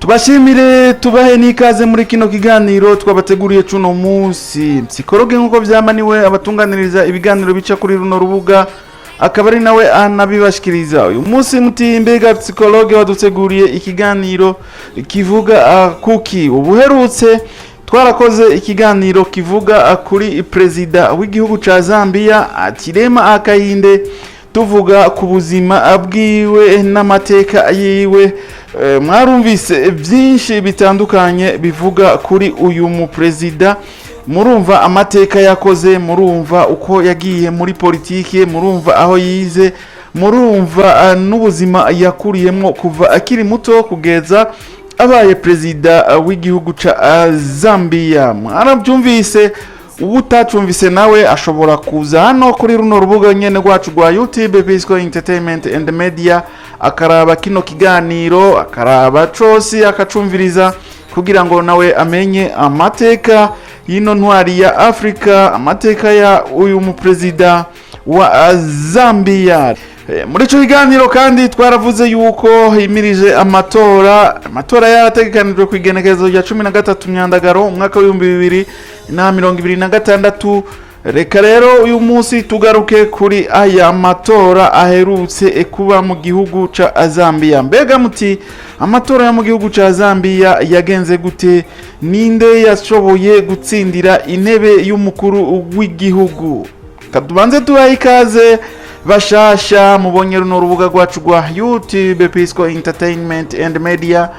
Tubashimire, tubahe n'ikaze muri kino kiganiro twabateguriye cuno munsi. Psychologue nk'uko vyamaniwe abatunganiriza ibiganiro bica kuri runo rubuga, akaba ari nawe anabibashikiriza uyu munsi. Muti: "Mbega psychologue, waduteguriye ikiganiro kivuga kuki?" Ubuherutse twarakoze ikiganiro kivuga kuri perezida w'igihugu ca Zambia, Hichilema Hakainde, tuvuga ku buzima bwiwe n'amateka yiwe. Mwarumvise byinshi bitandukanye bivuga kuri uyu muperezida. Murumva amateka yakoze, murumva uko yagiye muri politiki, murumva aho yize, murumva n'ubuzima yakuriyemo kuva akiri muto kugeza abaye perezida w'igihugu ca Zambia. Mwarabyumvise. Utacumvise nawe ashobora kuza hano kuri runo rubuga nyene rwacu rwa YouTube, Pisco Entertainment and Media, akaraba kino kiganiro, akaraba cose, akacumviriza kugira ngo nawe amenye amateka y'ino ntwari ya Afrika, amateka ya uyu muperezida wa Zambia. Muri ico kiganiro kandi twaravuze yuko himirije amatora. Amatora yarategekanijwe ku igenekerezo rya 13 Myandagaro umwaka w'2026. Reka rero uyu munsi tugaruke kuri aya matora aherutse kuba mu gihugu ca Zambia. Mbega muti: "Amatora yo mu gihugu ca Zambia yagenze gute? Ninde yashoboye gutsindira intebe y'umukuru w'igihugu?" Katubanze tubahe ikaze bashasha mubonye runo rubuga rwacu rwa YouTube, Pisco Entertainment and Media.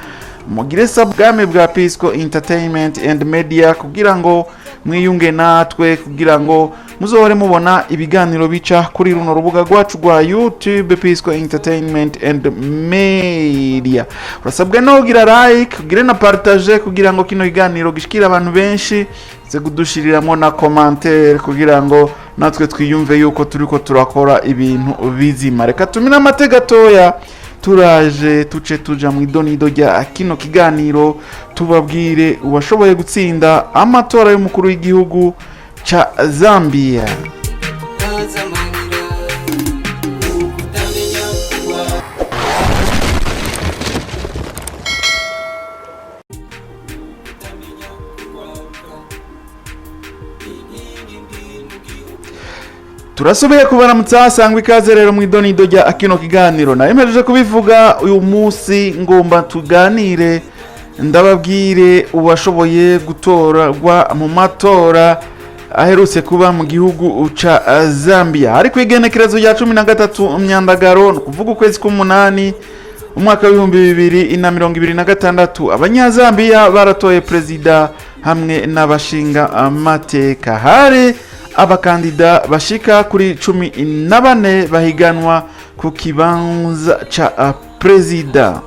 Mugire subscribe bwa Pisco Entertainment and Media kugira ngo mwiyunge natwe, kugira ngo muzohore mubona ibiganiro bica kuri runo rubuga rwacu rwa YouTube, Pisco Entertainment and Media. Urasabwa no kugira like, ugire na partage kugira ngo kino kiganiro gishikire abantu benshi, ze kudushiriramwo na commentaire kugira ngo natwe twiyumve yuko turiko turakora ibintu bizima. Reka tumire amate gatoya, turaje tuce tuja mu idonido rya kino kiganiro, tubabwire uwashoboye gutsinda amatora y'umukuru w'igihugu ca Zambia. Azamarira ukutamenya kuba kutamenya kwaruka inkingi mbi mu gihugu. Turasubiye kubaramutsa, sangwa ikaze rero mu idonido rya kino kiganiro. Nayemejeje kubivuga, uyu munsi ngomba tuganire, ndababwire uwashoboye gutorwa mu matora aherutse kuba mu gihugu ca Zambia. Ariko igenekerezo rya 13 Myandagaro, ni ukuvuga ukwezi k'umunani umwaka w'2026, Abanyazambiya baratoye perezida hamwe n'abashinga amateka. Hari abakandida bashika kuri 14 bahiganwa ku kibanza ca perezida.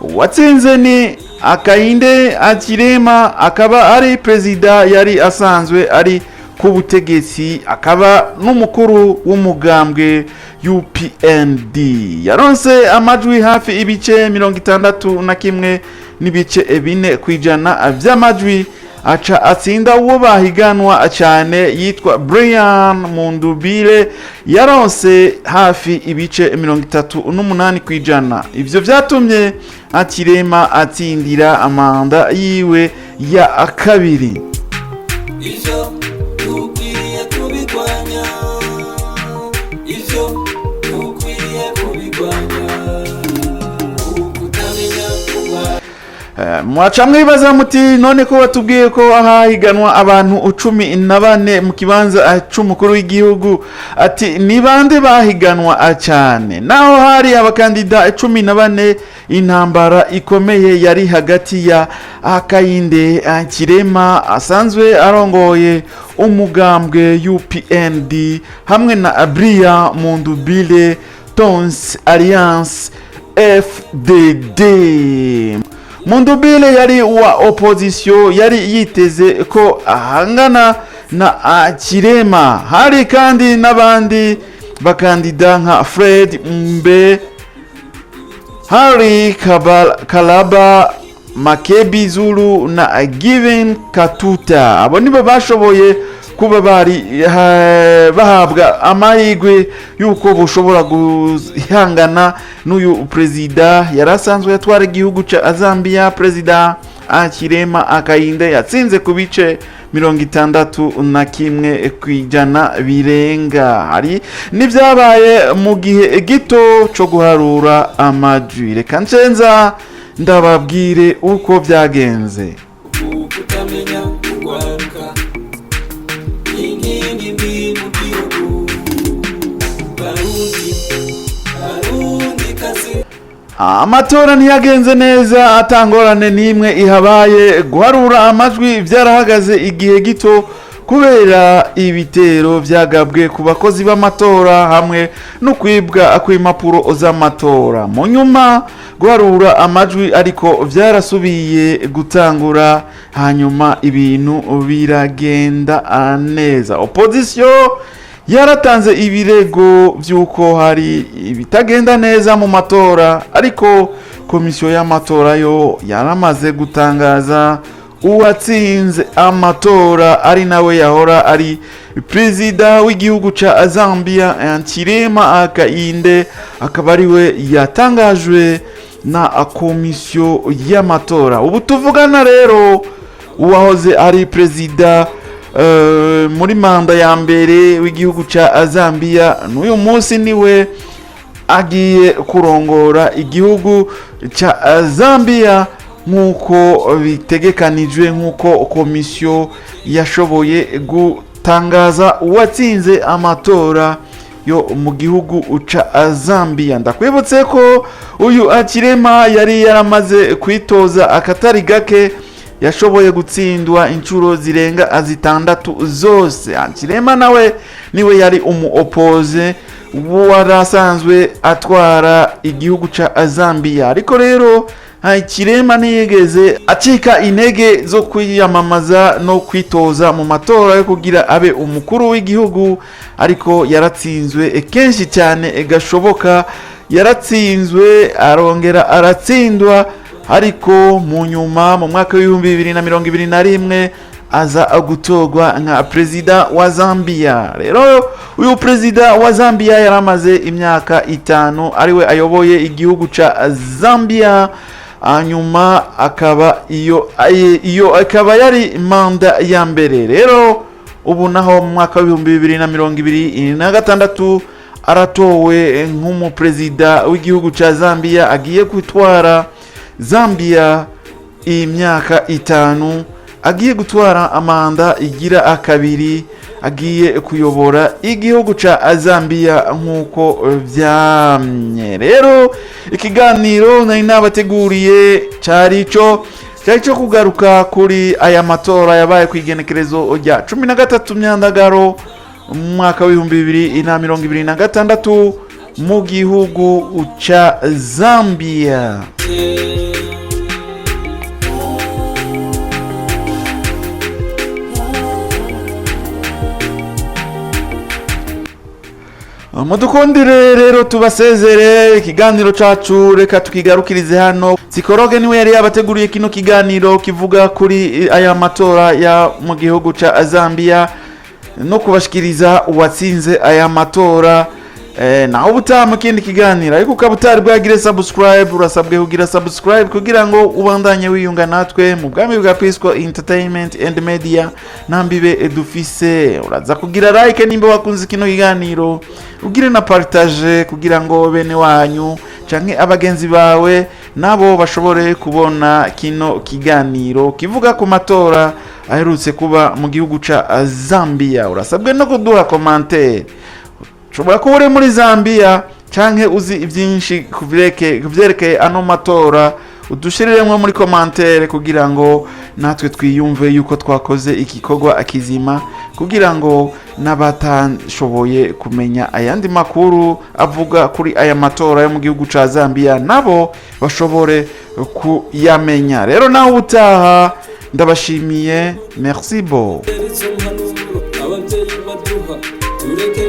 Uwatsinze ni Hakainde Hichilema, akaba ari perezida yari asanzwe ari ku butegetsi, akaba n'umukuru w'umugambwe UPND. Yaronse amajwi hafi ibice 61.4% vy'amajwi, aca atsinda uwo bahiganwa cyane yitwa Brian Mundubile, yaronse hafi ibice 38%. Ivyo vyatumye Hichilema atsindira manda yiwe ya kabiri. Ivyo dukwiye kubirwanya, ivyo dukwiye kubirwanya, ukutamenya kuba. Mwaca mwibaza muti: "None ko batubwiye ko hahiganwa abantu 14 mu kibanza c'umukuru w'igihugu, ati ni bande bahiganwa cyane?" Naho hari abakandida 14, intambara ikomeye yari hagati ya Hakainde Hichilema asanzwe arongoye umugambwe UPND hamwe na Brian Mundubile, Tonse Alliance FDD. Mundubile yari uwa opposition, yari yiteze ko ahangana na Hichilema. Hari kandi n'abandi bakandida nka Fred Mbe, Harry Kalaba, Makebi Zulu na Given Katuta. Abo nibo bashoboye Kuba bari bahabwa amahirwe y'uko bushobora guhangana n'uyu perezida yari asanzwe atwara igihugu cya Zambia. Perezida Hichilema Hakainde yatsinze ku bice 61% birenga. Hari n'ibyabaye mu gihe gito cyo guharura amajwi. Reka ncenza ndababwire uko byagenze. Kutamenya kugwaruka inkingi mbi mu gihugu. Barundi, Barundi kazi. Amatora ntiyagenze neza atangorane n'imwe ihabaye. Guharura amajwi byarahagaze igihe gito kubera ibitero byagabwe ku bakozi b'amatora hamwe no kwibwa kw'impapuro z'amatora. Mu nyuma guharura amajwi ariko byarasubiye gutangura, hanyuma ibintu biragenda neza. Opposition yaratanze ibirego by'uko hari ibitagenda neza mu matora, ariko komisiyo y'amatora yo yaramaze gutangaza uwatsinze amatora, ari nawe yahora ari perezida w'igihugu cya Zambia, Hichilema Hakainde, akaba ariwe yatangajwe na komisiyo y'amatora. Ubu tuvugana rero, uwahoze ari perezida muri manda ya mbere w'igihugu cya Zambia, n'uyu munsi niwe agiye kurongora igihugu cya Zambia nk'uko bitegekanijwe, nk'uko komisiyo yashoboye gutangaza uwatsinze amatora yo mu gihugu ca Zambia. Ndakwibutse ko uyu Hichilema yari yaramaze kwitoza akatari gake, yashoboye gutsindwa inshuro zirenga zitandatu zose. Hichilema nawe niwe yari umu opposé wari asanzwe atwara igihugu ca Zambia. Ariko rero Hichilema ntiyigeze acika intege zo kwiyamamaza no kwitoza mu matora yo kugira abe umukuru w'igihugu, ariko yaratsinzwe kenshi cyane gashoboka. Yaratsinzwe, arongera aratsindwa, ariko mu nyuma mu mwaka w'2021 aza gutorwa nka perezida wa Zambia. Rero uyu perezida wa Zambia yaramaze imyaka 5 ariwe ayoboye igihugu ca Zambia, hanyuma akaba iyo akaba yari manda ya mbere. Rero ubu naho mu mwaka w'2026 aratowe nk'umuperezida w'igihugu ca Zambia, agiye gutwara Zambia imyaka 5, agiye gutwara amanda igira akabiri, agiye kuyobora igihugu ca Zambia nk'uko vyamye. Rero ikiganiro nari nabateguriye cari co kugaruka kuri aya matora yabaye ku igenekerezo rya 13 Myandagaro mu mwaka w'2026 mu gihugu ca Zambia. Mudukundire rero tubasezere. Ikiganiro cacu reka tukigarukirize hano. Psychologue niwe yari yabateguriye kino kiganiro kivuga kuri aya matora ya mu gihugu ca Zambia no kubashikiriza uwatsinze aya matora. Naho ubutaha mu kindi kiganiro. Ariko ukaba utari bwagire subscribe, urasabwe kugira subscribe kugira ngo ubandanye wiyunga natwe mu bwami bwa Pisco Entertainment and Media. Ntambibe dufise. Uraza kugira like nimba wakunze kino kiganiro, ugire na partage kugira ngo bene wanyu canke abagenzi bawe nabo bashobore kubona kino kiganiro kivuga ku matora aherutse kuba mu gihugu ca Zambia. Urasabwe no kuduha commentaire. Ushobora kuba uri muri Zambia canke uzi ibyinshi ku vyerekeye ano matora, udushiriremwo muri commentaire kugira ngo natwe twiyumve yuko twakoze igikorwa kizima, kugira ngo n'abatashoboye kumenya ayandi makuru avuga kuri aya matora yo mu gihugu ca Zambia nabo bashobore kuyamenya. Rero nawe utaha, ndabashimiye, merci bo. Izo mpanuro ababyeyi baduha tureke.